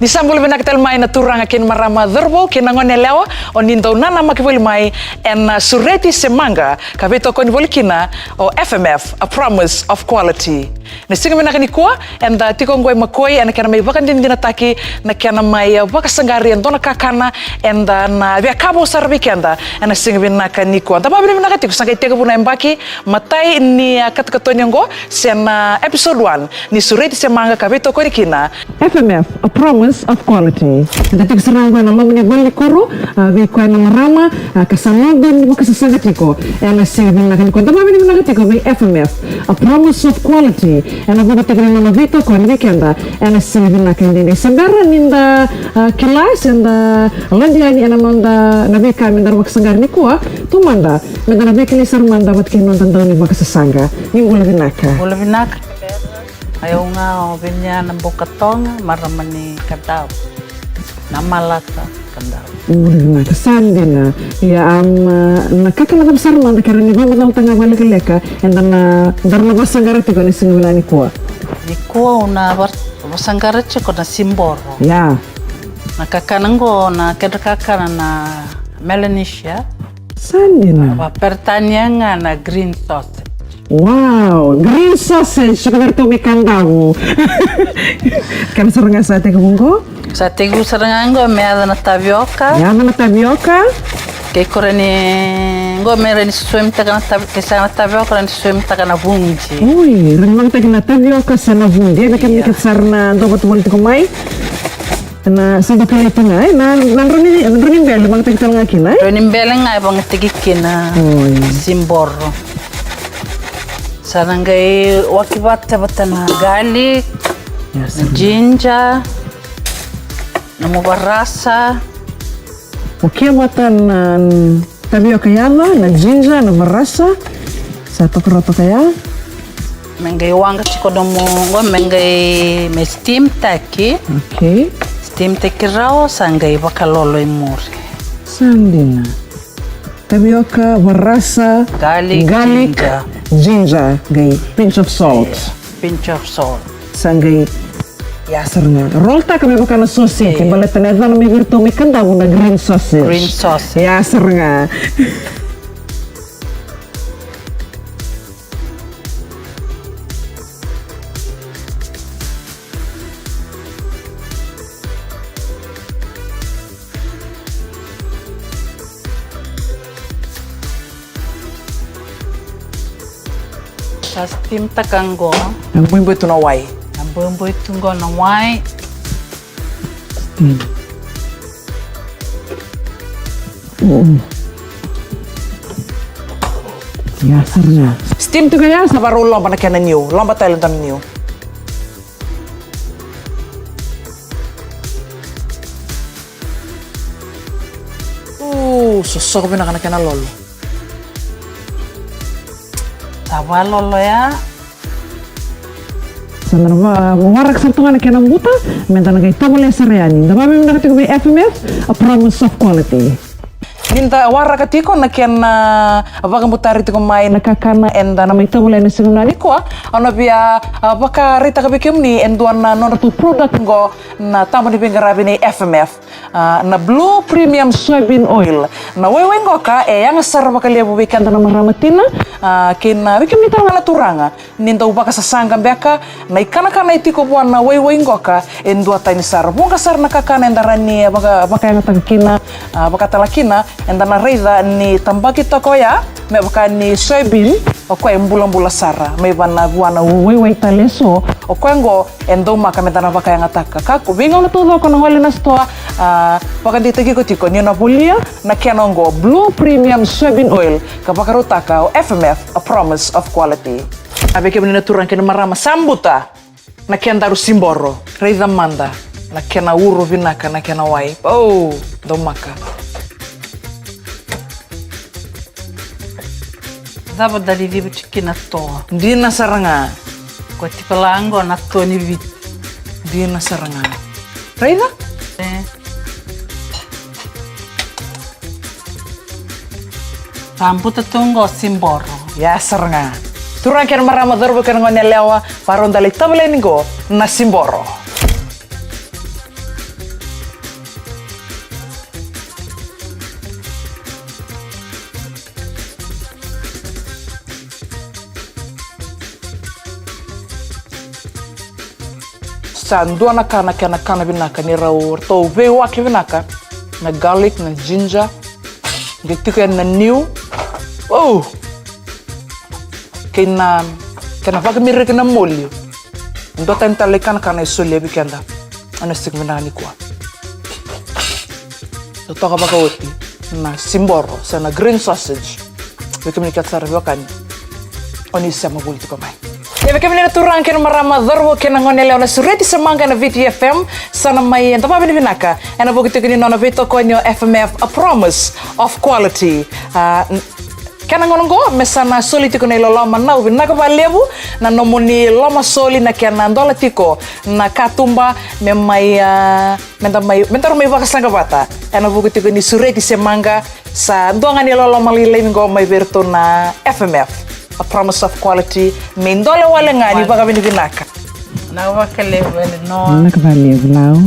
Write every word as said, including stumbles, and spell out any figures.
Ni sa bula vinaka tale mai na turaga kei na marama, cauravou kei na gone yalewa, o ni dau nanamaki voli mai ena, a, Sureti se Maqa, ka veitokoni voli kina o F M F, A Promise of Quality. Na siga vinaka nikua, eda tiko oqo e Makoi ena kena mai vakadinadinataki na kena mai, a, vakasaqari e dua na kakana eda na via kavou sara vei keda ena siga vinaka nikua. Da vakavinavinaka tiko, sa qai tekivu na yabaki matai ni, a, katokatoni oqo, se na episode one ni Sureti se Maqa ka veitokoni kina F M F, A Promise of Quality. Eda tiko sara ga oqo ena loma ni valenikuro, a, vei koya na marama, a, ka sa noda ni vakasasaga tiko ena siga vinaka nikua. Da vakavinavinaka tiko vei F M F, A Promise of Quality, ena vuku tiko ni nona veitokoni vei keda ena siga vinaka edaidai. Sa bera ni da, a, kila se da lade yani ena noda na veika me da vakasaqara nikua, taumada me da na veikilai sara mada vata kei na noda dau ni vakasasaqa. Ni bula vinaka. Bula vinaka. O yau ga o Venia Nabukatoga, marama ni Kadavu, Namalata, Kadavu. Bula vinaka, sa dina. Ia, am, na kakana cava sara mada, ke rawa ni vakamacalataka ga vakalekaleka, eda na, daru na vakasaqara tiko ena siga vinaka nikua. Nikua au na va-, vakasaqara tiko na siboro. Ia. Na kakana qo na kedra kakana na Melanesia. Sa dina. Vakaperitania ga na green sausage. Wow, green sausage, sa ka vei ratou mai Kadavu. Kena sara ga sa tekivu qo? Sa tekivu sara ga qo me yaco na tavioka. Yaco na tavioka. Ke ko rawa ni, qo me rawa ni susumitaka na tavi-, ke sega na tavioka, rawa ni susumitaka na vudi. Oi, rawa ni vakayagataki na tavioka se na vudi. Ena kena, ia, kena sara na dau vata voli tiko mai. Na siboro tale tu ga, e? Na, na drau ni, drau ni bele, vakayagataki tale ga kina, e? Drau ni bele ga e vakayagataki kina. Oi. Siboro. Sa na qai waki vata, vata na garlic, ia, na, sa, ginger, nomu varasa. Waki vata na tavioka yaco, na ginger, na varasa. Sa toka rawa toka ya. Me qai waqa tiko nomu qo, me qai me steam taki. Okay. Steam taki rawa, sa qai vakalolo i muri. Sa dina. Tavioka, varasa, garlic, garlic, ginger. Ginger, qai pinch of salt. Pinch of salt. Sa qai, ia sara ga. Roll taka me vaka na sausage, e, baleta na yacana mai vei ratou mai Kadavu na green sausage. Green sausage. Ia sara ga. Sa steam taka qo. Na buebue tu na wai. Na buebue tu qo na wai. Steam. Mm. Ia sara ga. Steam tu ga ya, sa varau loba na kena niu. Loba tale dua na niu. U, sosoko vinaka na kena lolo. Sa vakalolo ya. Sa da na va-, waraka sara tu ga na kena buta, me da na qai tovolea sara yani. Da vakavinavinaka tiko vei F M F, A Promise of Quality. Ni da waraka tiko na kena, a, vakabutari tiko mai na kakana eda na mai tovolea ena siga vinaka nikua, au na via, a, vakaraitaka vei kemuni e dua na nodratou product qo na tabana ni veiqaravi nei F M F. A, na Blue Premium Soybean Oil. Na waiwai qoka e yaga sara vakalevu vei keda na marama tina, a, kei na, vei kemuni tale ga na turaga. Ni dau vakasasaqa beka, na ikanakana e tiko vua na waiwai qoka e duatani sara. Vuqa sara na kakana eda rawa ni vaka-, vakayagataka kina, a, vakatale kina, eda na raica ni tabaki toka oya me vaka ni soybean, o koya e bulabula sara mai vana vua na waiwai tale eso. O koya qo e daumaka me da na vakayagataka. Ka ko veigauna taucoko na gole na sitoa, a, vakadeitaki iko tiko ni o na volia na kena oqo Blue Premium Soybean Oil ka vakarautaka o F M F, A Promise of Quality. A, vei kemuni na turaga kei na marama, sa buta na kedaru siboro. Raica mada na kena uro vinaka, na kena wai. O, daumaka. Cava da liliva tiko kina toa? Dina sara ga. Ko tiko la qo na toa ni Viti. Dina sara ga. Raica? E. Sa buta tu qo siboro. Ia sara ga. Turaga kei na marama, cauravou kei na gone yalewa, varau da lai tovolea yani qo na siboro. Sa dua na ka na kena kana vinaka ni rau, ratou veiwaki vinaka na garlic, na ginger, qai tiko yani na niu. Oh! Kei na, kei na vakamiriki na moli. Dua tani tale ikanakana e solia vei keda ena siga vinaka nikua. Totoka vakaoti na siboro se na green sausage. Vei kemuni kece sara veiwekani o ni sema voli tiko mai. Ia vei kemuni na turaga kei na marama, cauravou kei na goneyalewa, na Sureti se Maqa ena Viti F M sa na mai dava vinavinaka ena vuku tiko ni nona veitokoni o F M F, A Promise of Quality. Ah, n-, kena gauna oqo me sa na soli tiko na iloloma. Nau vinaka vakalevu na nomuni lomasoli, na kena dola tiko na katuba me mai, ah, me da mai, me daru mai vakasaqa vata ena vuku tiko ni Sureti se Maqa. Sa dua ga ni iloloma lailai oqo mai vei iratou na F M F, A Promise of Quality, me dole wale ga ni vakavinavinaka. Vinaka vakalevu Eleanor. Vinaka vakalevu Lau.